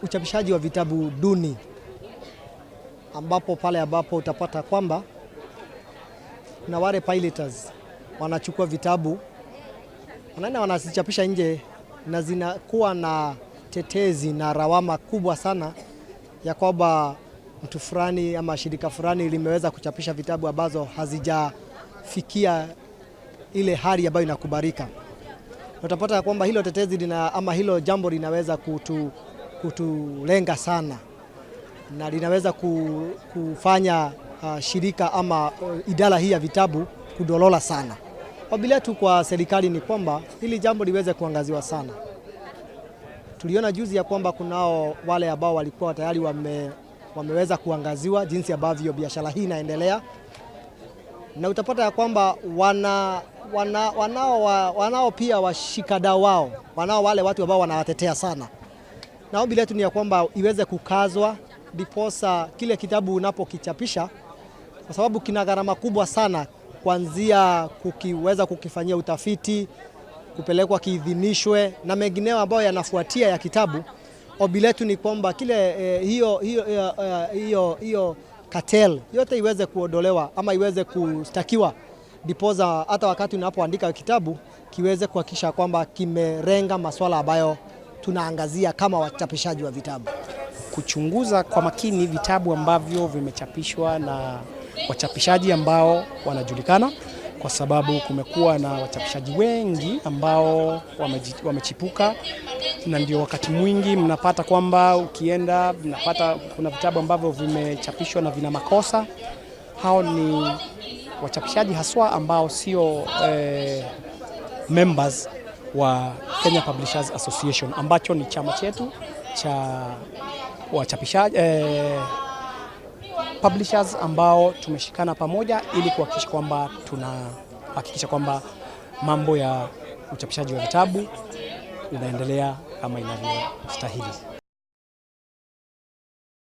Uchapishaji wa vitabu duni, ambapo pale ambapo utapata kwamba kuna wale piraters wanachukua vitabu, wanaenda wanazichapisha nje, na zinakuwa na tetezi na lawama kubwa sana ya kwamba mtu fulani ama shirika fulani limeweza kuchapisha vitabu ambazo hazijafikia ile hali ambayo inakubalika. Utapata ya kwamba hilo tetezi lina, ama hilo jambo linaweza kutulenga sana na linaweza kufanya shirika ama idara hii ya vitabu kudorora sana. Ombi letu kwa serikali ni kwamba hili jambo liweze kuangaziwa sana. Tuliona juzi ya kwamba kunao wale ambao walikuwa tayari wameweza kuangaziwa jinsi ambavyo biashara hii inaendelea, na utapata ya kwamba wanao pia washikadau wao, wanao wale watu ambao wanawatetea sana, na ombi letu ni ya kwamba iweze kukazwa ndiposa kile kitabu unapokichapisha, kwa sababu kina gharama kubwa sana, kuanzia kukiweza kukifanyia utafiti, kupelekwa kiidhinishwe na mengineo ambayo yanafuatia ya kitabu. Ombi letu ni kwamba kile hiyo, hiyo, hiyo, hiyo cartel yote iweze kuondolewa ama iweze kustakiwa, ndiposa hata wakati unapoandika kitabu kiweze kuhakikisha kwamba kimelenga masuala ambayo tunaangazia kama wachapishaji wa vitabu. Kuchunguza kwa makini vitabu ambavyo vimechapishwa na wachapishaji ambao wanajulikana, kwa sababu kumekuwa na wachapishaji wengi ambao wamechipuka, na ndio wakati mwingi mnapata kwamba ukienda mnapata kuna vitabu ambavyo vimechapishwa na vina makosa. Hao ni wachapishaji haswa ambao sio members wa Kenya Publishers Association, ambacho ni chama chetu cha wachapishaji publishers ambao tumeshikana pamoja ili kuhakikisha kwamba tunahakikisha kwamba mambo ya uchapishaji wa vitabu unaendelea kama inavyostahili.